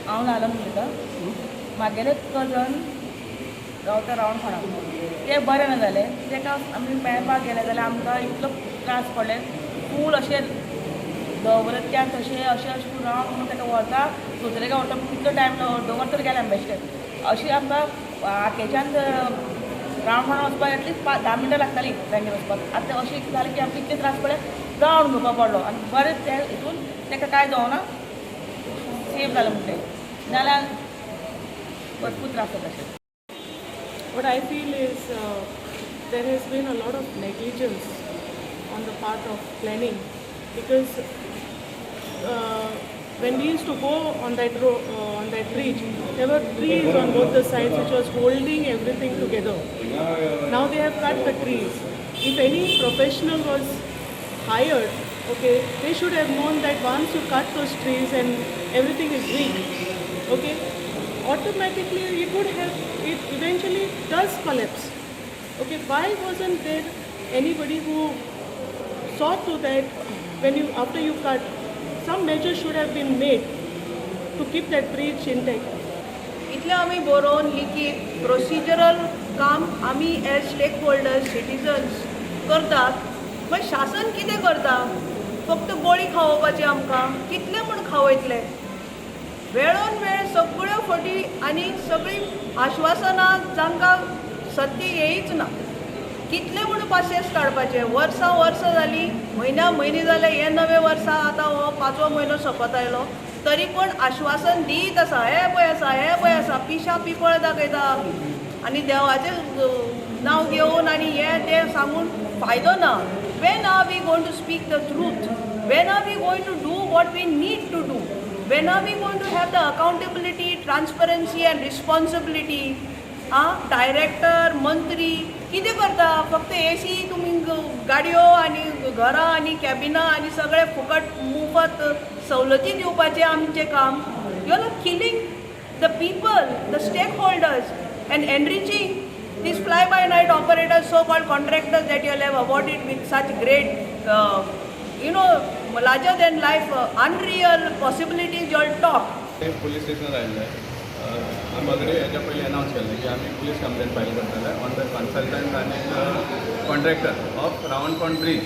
हांव लालम उलयतां. म्हागेले कजन रावता रावणफोंडा, तें बरें ना जालें. ताका आमी मेळपाक गेले जाल्यार आमकां इतलो त्रास पडले. फूल अशें दवरत्यान तशें अशें अशें रावंड म्हणून ताका व्हरता, धोतरेका व्हरता, कितलो टायम दवर तर गेले आमी बेश्टे. अशें आमकां आकेच्यान रावणफोंडा वचपाक एटलिस्ट 5-10 मिनटां लागतालीं बँकेन वचपाक. आतां अशें जालें की आमकां इतले त्रास पडले, रावंड घेवपा पडलो. आनी बरें ते हितून ताका कांय जावना, सेफ जालें म्हणटे, नाल्यार भरपूर त्रास जाता अशें. What I feel is there has been a lot of negligence on the part of planning, because when we used to go on that road, on that bridge, there were trees on both the sides which was holding everything together. Now they have cut the trees. If any professional was hired, okay, they should have known that once you cut those trees and everything is weak, okay, automatically it eventually does collapse. Okay, why wasn't there anybody who saw to that when you after you cut, some measures should have been made to keep that bridge intact? इतलें आमी बरोवन लिखीत procedural काम आमी as stake holders citizens करतात, मागीर शासन कितें करता? फक्त गोळी खावोवपाची आमकां. कितले म्हूण खावयतले? वेळोन वेळ सगळ्यो फटी आनी सगळीं आश्वासनां जांकां सत्य येयच ना. कितले म्हूण पासियेंस काडपाचे? वर्सां वर्सां जालीं, म्हयन्या म्हयने जाले. हे नवे वर्सा आतां हो पांचवो म्हयनो सोंपत आयलो, तरी पूण आश्वासन दीत आसा. हें पळय आसा, हें पळय आसा, पिशा पिपळ दाखयता आमी. आनी देवाचें नांव घेवन आनी हें तें सांगून फायदो ना. When are we going to speak the truth? When are we going to do what we need to do? When are we going to have the accountability, transparency and responsibility? आं, डायरेक्टर, मंत्री कितें करता? फक्त AC, तुमी गाडयो आनी घरां आनी कॅबिनां आनी सगळें फुकट मुफत सवलती दिवपाचें आमचें काम. You are killing the people, the stakeholders, and enriching these fly-by-night operators, so-called contractors that you have awarded with such great, larger than life, unreal possibilities you all talk. ते पुलीस स्टेशनार आयिल्ले. आमी ऑलरेडी हेच्या पयलीं अनावन्स केल्लें की आमी police complain file करतले ऑन the consultant आनी कॉन्ट्रॅक्टर ऑफ रावणफोंड ब्रीज.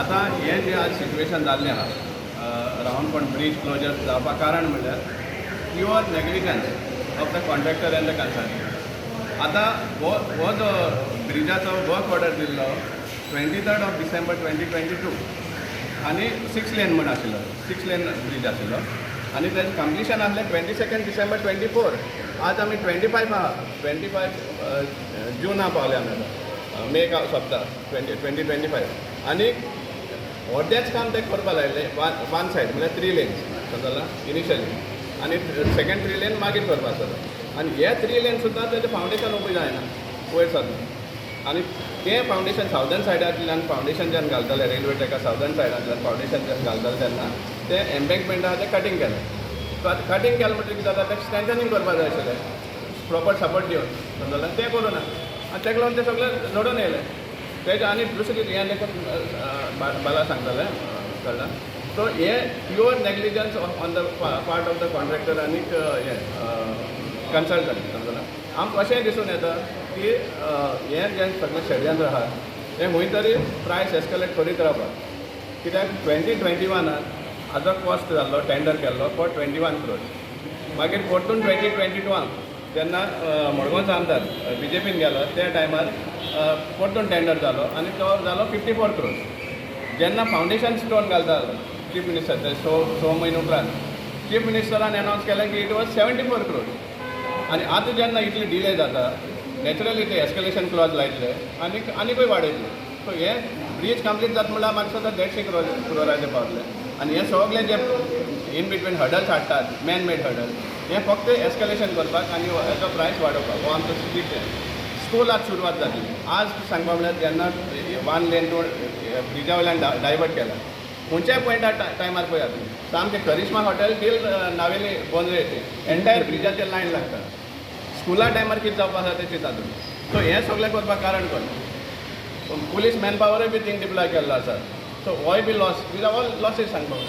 आतां हें जें आज सिट्युएशन जाल्लें आहा, रावणफोंड ब्रीज क्लोजर जावपाक कारण म्हणल्यार pure negligence of the contractor and the consultant. आतां हो जो ब्रिजाचो वर्क ऑर्डर दिल्लो 23rd of December 2022 आनी सिक्स लेन म्हण आशिल्लो, सिक्स लेन ब्रीज आशिल्लो आनी तेजें कंप्लिशन आसलें 22nd December 24. आज आमी 25 आहा, 25 जुना पावले आमी. आतां मे सोंपता 2025 आनी अर्देंच काम ते करपा लायलें. वन सायड म्हणल्यार थ्री लेन्स, समजला, इनिशियली आनी सेकंड थ्री लेन मागीर करपा आसतलो. आनी हे थ्री लेन सुद्दां तेजें फावंडेशन उबें जायना वयर सरना. आनी तें फावंडेशन सावदर्न सायडांतल्यान फावंडेशन जेन्ना घालताले, रेल्वे ट्रॅका सावदर्न सायडांतल्यान फावंडेशन जेन्ना घालताले तेन्ना तें एम्बँकमेंट आहा तें कटींग केलें. सो आतां कटींग केलें म्हणटकीर कितें जाता? तें स्ट्रेंथनींग करपा जाय आशिल्लें प्रॉपर सपोर्ट दिवन, समजलें? तें करूं ना आनी तेका लागून तें सगळें झडून येयलें तेजें. आनी दुसरें हें देखून बाला सांगतालें कळ्ळां. सो हें pure negligence on the part of the contractor आनीक हें कन्सल्टंट, समजलें? आमकां अशें दिसून येता की हें जें सगळें षडयंत्र आहा तें खंय तरी प्रायस एस्कलेट करीत रावपाक. कित्याक 2021नान हाजो कॉस्ट जाल्लो, टेंडर केल्लो फॉर 21 क्रोर्स. मागीर परतून 2022आन जेन्ना मडगांवचो आमदार बीजेपीन गेलो त्या टायमार परतून टेंडर जालो आनी तो जालो 54 क्रोर्स. जेन्ना फावंडेशन स्टोन घालता चीफ मिनिस्टर, ते स म्हयने उपरांत चीफ मिनिस्टरान एनावन्स केलें की it was 74 crores. आनी आतां जेन्ना इतली डिले जाता, नॅचरली ते एस्कलेशन क्लॉज लायतले आनी आनीकूय वाडयतले. सो हे ब्रीज कंप्लीट जाता म्हणल्यार म्हाका दिसता 150 क्रोराचे पावतले. आनी हे सगळे जे इन बिटवीन हर्डल्स हाडटात, मॅन मेड हर्डल, हे फक्त एस्कलेशन करपाक आनी हेचो प्रायस वाडोवपाक. हो आमचो स्ट्रिक्ट स्कूल आज सुरवात जाली. आज सांगपा म्हणल्यार जेन्ना वन लेन टू ब्रिजा वयल्यान डायवर्ट केला, खंयच्याय पॉयंटार टायमार पळयात तुमी, सामकें करिश्मा हॉटेल टील नावेली बोंद्रे एंटायर ब्रिजाचेर लायन लागता. स्कुला टायमार कितें जावपा आसा तें चिंता तुमी. सो हें सगळें करपाक कारण कोण? पुलीस मॅन पावरूय बी थिंग डिप्लॉय केल्लो आसा. सो होय बी लॉस, these are all losses सांगपाक.